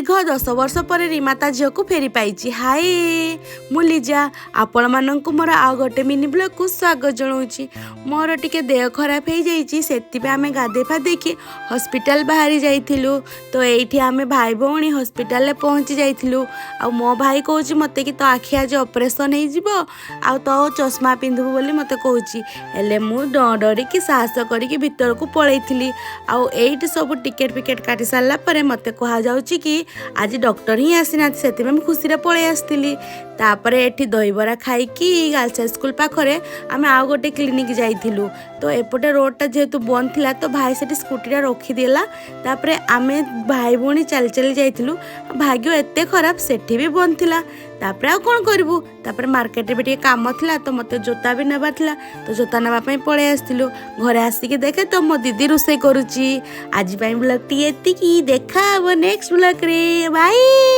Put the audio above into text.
ଦୀର୍ଘ 10 ବର୍ଷ ପରେ ରିମା ତା ଝିଅକୁ ଫେରି ପାଇଛି। ହାଏ, ମୁଁ ଲିଜା, ଆପଣମାନଙ୍କୁ ମୋର ଆଉ ଗୋଟେ ମିନି ବ୍ଲଗ୍କୁ ସ୍ୱାଗତ ଜଣାଉଛି। ମୋର ଟିକେ ଦେହ ଖରାପ ହେଇଯାଇଛି, ସେଥିପାଇଁ ଆମେ ଗାଧେଇ ଫାଧେଇକି ହସ୍ପିଟାଲ ବାହାରି ଯାଇଥିଲୁ। ତ ଏଇଠି ଆମେ ଭାଇ ଭଉଣୀ ହସ୍ପିଟାଲରେ ପହଞ୍ଚି ଯାଇଥିଲୁ। ଆଉ ମୋ ଭାଇ କହୁଛି ମୋତେ କି ତୋ ଆଖି ଆଜି ଅପରେସନ୍ ହେଇଯିବ ଆଉ ତୋ ଚଷମା ପିନ୍ଧିବୁ ବୋଲି ମୋତେ କହୁଛି। ହେଲେ ମୁଁ ନ ଡରିକି ସାହସ କରିକି ଭିତରକୁ ପଳେଇଥିଲି। ଆଉ ଏଇଠି ସବୁ ଟିକେଟ୍ ଫିକେଟ୍ କାଟି ସାରିଲା ପରେ ମୋତେ କୁହାଯାଉଛି କି ଆଜି ଡକ୍ଟର ହିଁ ଆସିନାହାନ୍ତି। ସେଥିପାଇଁ ମୁଁ ଖୁସିରେ ପଳେଇ ଆସିଥିଲି। ତାପରେ ଏଠି ଦହିବରା ଖାଇକି ଗାର୍ଲସ ହାଇସ୍କୁଲ ପାଖରେ ଆମେ ଆଉ ଗୋଟେ କ୍ଲିନିକ୍ ଯାଇଥିଲୁ। ତ ଏପଟେ ରୋଡ଼ଟା ଯେହେତୁ ବନ୍ଦ ଥିଲା, ତ ଭାଇ ସେଠି ସ୍କୁଟିଟା ରଖିଦେଲା। ତାପରେ ଆମେ ଭାଇ ଭଉଣୀ ଚାଲି ଚାଲି ଯାଇଥିଲୁ। ଭାଗ୍ୟ ଏତେ ଖରାପ, ସେଠି ବି ବନ୍ଦ ଥିଲା। ତାପରେ ଆଉ କ'ଣ କରିବୁ? ତାପରେ ମାର୍କେଟରେ ବି ଟିକେ କାମ ଥିଲା, ତ ମୋତେ ଜୋତା ବି ନେବାର ଥିଲା, ତ ଜୋତା ନେବା ପାଇଁ ପଳେଇ ଆସିଥିଲୁ। ଘରେ ଆସିକି ଦେଖେ ତ ମୋ ଦିଦି ରୋଷେଇ କରୁଛି। ଆଜି ପାଇଁ ବ୍ଲଗ୍ଟି ଏତିକି। ଦେଖା ହବ ନେକ୍ସଟ ବ୍ଲଗ୍ରେ। ବାଇ।